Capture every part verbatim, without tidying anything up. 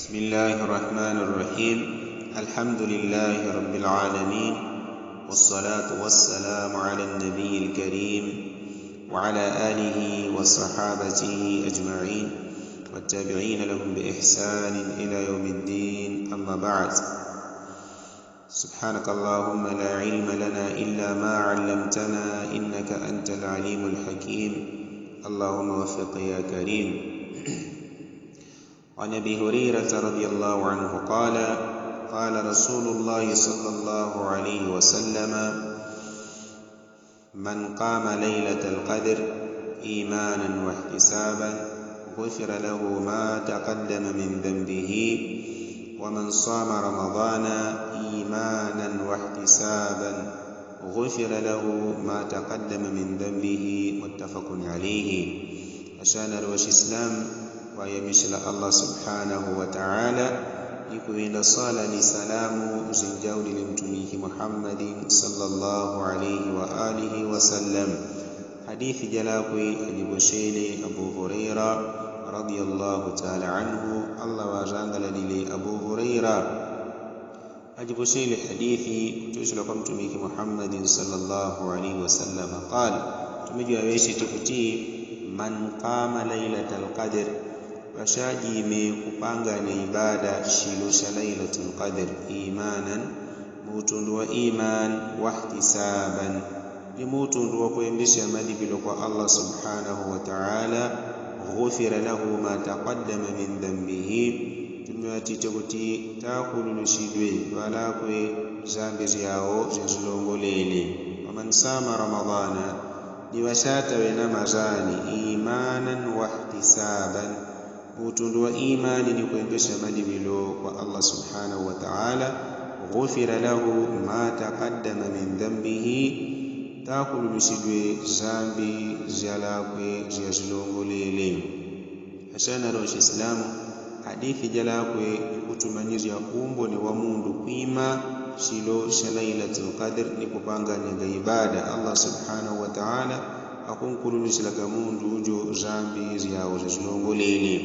بسم الله الرحمن الرحيم. الحمد لله رب العالمين، والصلاة والسلام على النبي الكريم، وعلى آله وصحابته أجمعين، والتابعين لهم بإحسان إلى يوم الدين. أما بعد، سبحانك اللهم لا علم لنا إلا ما علمتنا إنك أنت العليم الحكيم. اللهم وفق يا كريم. عن أبي هريرة رضي الله عنه قال: قال رسول الله صلى الله عليه وسلم: من قام ليلة القدر إيمانا واحتسابا غفر له ما تقدم من ذنبه، ومن صام رمضان إيمانا واحتسابا غفر له ما تقدم من ذنبه، متفق عليه. Ashanari wa Shiislamu, wayamisila Allah subhanahu wa taala, ni kuŵinda swala ni salamu zinjaulile mtumiki Muhammadin sallallahu alaihi wa alihi wasallam. Hadithi jalakwe ajiposhele Abu Huraira radiyallahu taala anhu, Allah wajangalalile Abu Huraira. Ajiposhele hadithi kutushila kwa mtumiki Muhammadin sallallahu alaihi wasallam, qal, mtumiki waŵeshete kuti: من قام ليلة القدر, ŵashajime kupangana ibada shilo sha Lailatul Qadr, imanan, muutundu wa iman, wahtisaban, ni muutundu wa kwembesha madipilo kwa Allah subhanahu wa taala, غفر له ما تقدم من ذنبه, tumiŵatite kuti takululushidwe ŵalakwe zambi zyawo zyazilongolele. ومن صام رمضان, ni ŵashataŵe na mazani, imanan wahtisaban, muutundu wa imani ni kwembesha madipilo kwa Allah subhanahu wa taala, غفر له ما تقدم من ذنبه, takululushidwe zambi zyalakwe zyazilongolele. Ashanari wa Shiislamu, hadithi jalakwe ikutumanyizya umboni wa mundu kwima shilo sha Lailatul Qadr ni kupangana ga ibada. Allah subhanahu wa taala akunkululushila ga mundu ujo zambi zyawo zyazilongolele.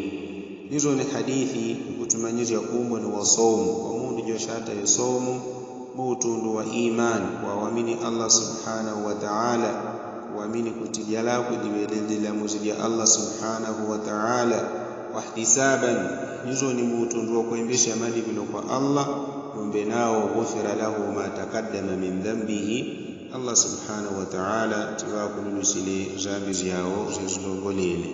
Nizo ni hadithi ikutumanyizya umboni wa saumu, wa mundu jo shataŵe saumu, muutundu wa iman, kwawamini Allah subhanahu wa taala, kuwamini kuti jalakwe diŵelele lamuzi lya Allah subhanahu wa taala, wahtisaban, nizo ni muutundu wa kwembesha madipilo kwa Allah, lumbe nawo, غفر له ما تقدم من ذنبه, Allah subhanahu wa taala tiŵakululushile zambi zyawo zyazilongolele.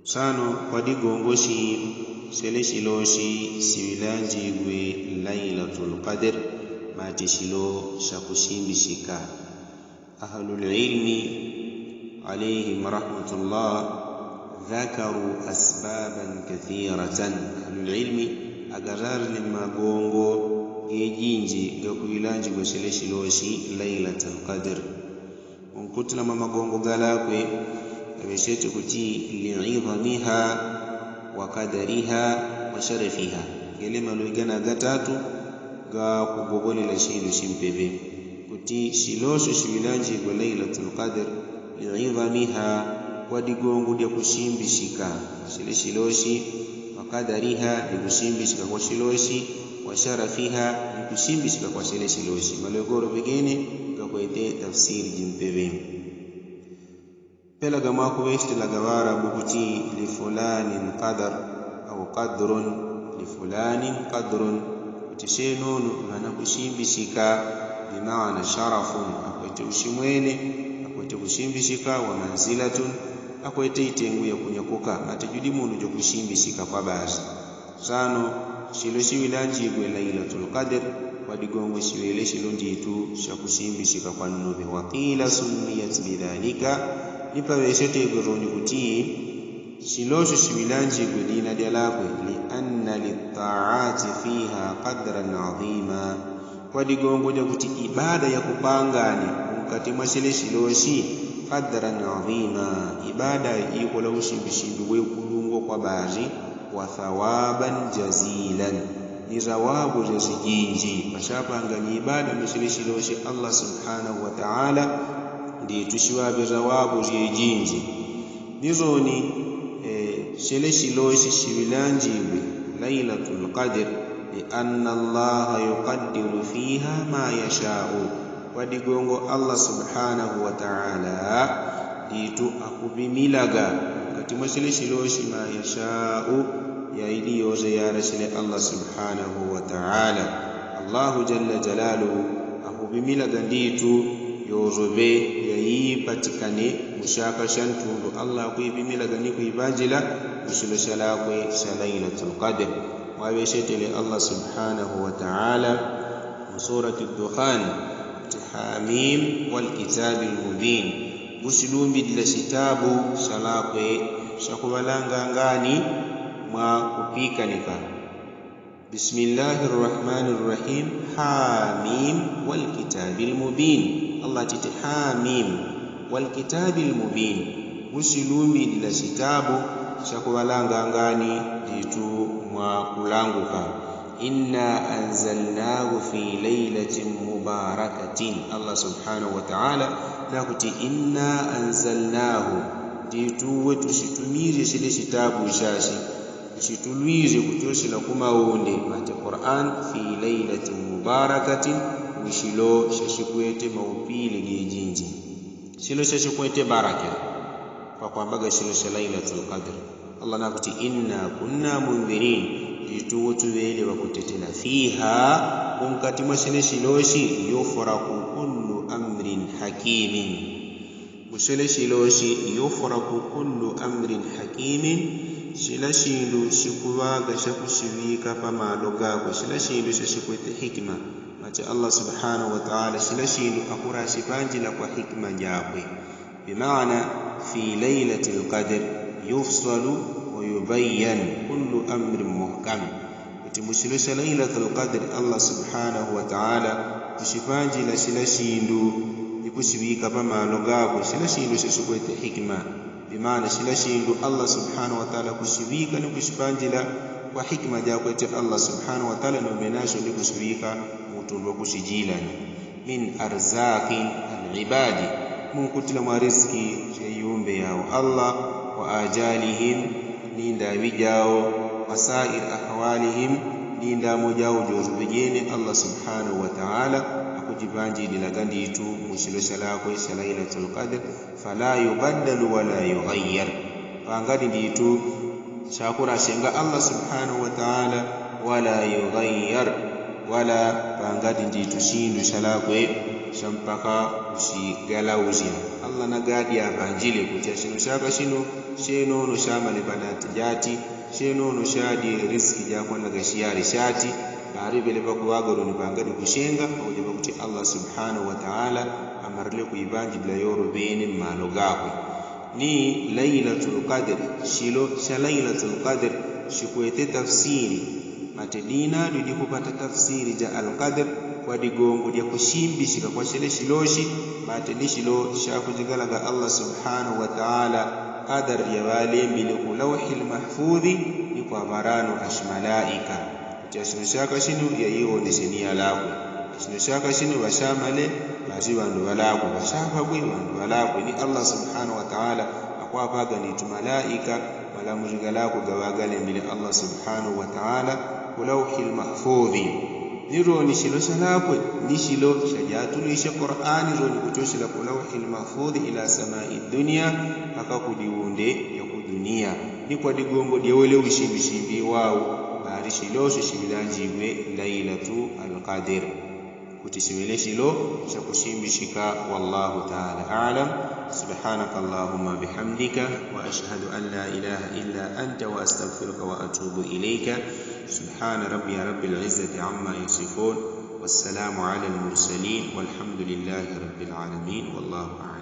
Sano kwa digongo shi shele shilo shi shiŵilanjigwe Lailatul Qadr, mati shilo sha kushimbishika. Ahlul ilmi alaihim rahmatullah ذكروا أسبابا كثيرة. Ahlul ilmi agararle magongo gejinji ga kuŵilanjigwe shele shilo shi Lailatul Qadr. Unkutila mwa magongo galakwe, gaŵeshete kuti: لعظمها وقدرها وشرفها. Gele malwe gana gatatu ga kugogolela shindu shimpeve. Kuti shilo sho shiŵilanjigwe Lailatul Qadr, لعظمها, kwa digongo dya kushimbishika shele shilo shi, وقدرها, ni kushimbishika kwa shilo shi, وشرفها, ni kushimbishika kwa shele shilo shi. Malwe golo ŵegene gakwete tafsiri jimpeve. Pela gamwakuŵeshitila ga Ŵaarabu kuti: لفلان قدر أو قدر، لفلان قدر, kuti she nono ŵana kushimbishika, بمعنى شرف, akwete ushimwene, akwete kushimbishika, ومنزلة, akwete itengu ya kunyakuka, mati judi mundu jo kushimbishika kwa bazi. Sano, shilo shiŵilanjigwe Lailatul Qadr, kwa digongo shiŵele shilo nditu sha kushimbishika kwa nnoŵe. وقيل سميت بذلك, ni paŵeshetegwe roni kuti shilo sho shiŵilanjigwe dina dyalakwe, لأن للطاعات فيها قدرا عظيما, kwa digongo dya kuti ibada ya kupangane mukati mwa shele shilo shi, قدرا عظيما, ibada ikola ushimbishimbi wekulungwa kwa bazi, وثوابا جزيلا, ni zawabu zyazijinji. Pashapangane ibada mwa shele shilo shi Allah subhanahu wa taala, nditu shiŵaŵe zawabu zyejinji. Nizoni, eh, shele shilo shi shiŵilanjigwe Lailatul kadri. Lianna allaha yukadiru fiha ma yashau. Kwa digongo allah subhanahu wataala nditu akupimilaga mkati mwa sile silosi ma yashau, yaili yoze yarasile allah subhanahu wataala. Allahu jalla jalaluhu akupimilaga nditu yoze ve yaipatikane mu saka sya ntundu allah akupimilaga ni kuipanjila mu silo syalakwe sya lailatul kadri. Mwaŵesyetele allah subhanahu wataala mu surati dukhan, kuti hamim walkitabi lmubin. Musilumbilila sitabu syalakwe syakuŵalangangani mwa kupikanika. Bismillahi rrahmani rrahim. Hamim walkitabi lmubin. Allah titi hamim walkitabi lmubin. Musilumbilila sitabu syakuŵalangangani nditu mwa kulanguka. Inna anzalnahu fi lailatin mubarakatin. Allah subhanahu wataala nakuti inna anzalnahu, nditu we tusitumilye sile sitabu syasi, tusitumilye kutyosila kumaunde mate quran fi lailatin mubarakatin, mwisilo syasikwete maupile gejinji. Silo syasikwete baraka pakwambaga silo sya lailatul kadri. Allah nakuti inna kunna mundhirin, nditu wo tuŵele ŵakutetela fiha, mkati mwa sile silosi yufuraku kullu amrin hakimin. Mwisile silosi yufuraku kullu amrin hakimin. Sila sindu sikuŵaga syakusiŵika pamalo gakwe sila sindu syasikwete hikima. Mate allah subhanahu wataala sila sindu akurasipanjila kwa hikima jakwe. Bimaana fi lailati lkadri yufsalu wayubayan kullu amrin muhkam. Kuti musilo sya lailatul kadri allah subhanahu wataala kusipanjila sila sindu ikusiŵika pamalo gakwe sila sindu syasikwete hikima. Bimaana sila sindu allah subhanahu wataala kusiŵika ni kusipanjila kwa hikima jakwete allah subhanahu wataala nombe nasyo ni kusiŵika mutundu wakusijilani. Min arzakin alibadi, munkutila mwa riski sya iumbe yao allah. Wa ajalihim, ni ndaŵi jao. Wa sair ahwalihim, ni ndamo jao jozuŵejene allah subhanahu wataala akujipanjililaga nditu musilo syalakwe sya lailatul kadri. Fala yubaddalu wala yughayar. Pangadi nditu syakurasyenga allah subhanahu wataala. Wala yughayar, wala pangadi nditu sindu syalakwe syampaka kusigalausya. Allah nagadi apanjile kutya sinu syaka sinu syenono syamale panati jati, syenono syadi risiki jakwandaga syari syati. Bari pele pakuŵaga luni pangadi kusyenga pakuja pakuti allah subhanahu wataala amarile kuipanjilila yoro pene mmalo gakwe. Ni lailatul kadri, silo sya lailatul kadri sikwete tafsiri. Mate dina dudikupata tafsiri ja alkadri kwa digongo dyakusimbisika kwa sile silosi. Mate ni silo syakujigalaga allah subhanahu wataala kadari yaŵalembile ku lauhi lmahfudhi ni kwa ŵarano asimalaika. Kuti asino syaka sino yaiwoneseni yalakwe. Asino syaka sino ŵasyamale ŵasi ŵandu ŵalakwe ŵasyapagwe ŵandu ŵalakwe ni allah subhanahu wataala. Akwapaga nditu malaika malamuzi galakwe gaŵagalembile allah subhanahu wataala ku lauhi lmahfudhi. Ni loni silo syalakwe ni silo syajatulwisye qurani loni kutyosila ku lauhi lmahfudhi ila samai dunia mpaka ku diunde ya ku dunia. Ni kwa digongo dyaŵele usimbisimbi wau bari silosyo siŵilanjigwe lailatu alkadir. Kuti siŵele silo syakusimbisika wallahu taala alam. Subhanaka allahumma bihamdika wa ashhadu an la ilaha illa anta wa astagfiruka wa atubu ilaika. Subhana rabbiya rabbil izzati amma yasifun. Wassalamu ala almursalin walhamdulillahi rabbil alamin wallahu alam.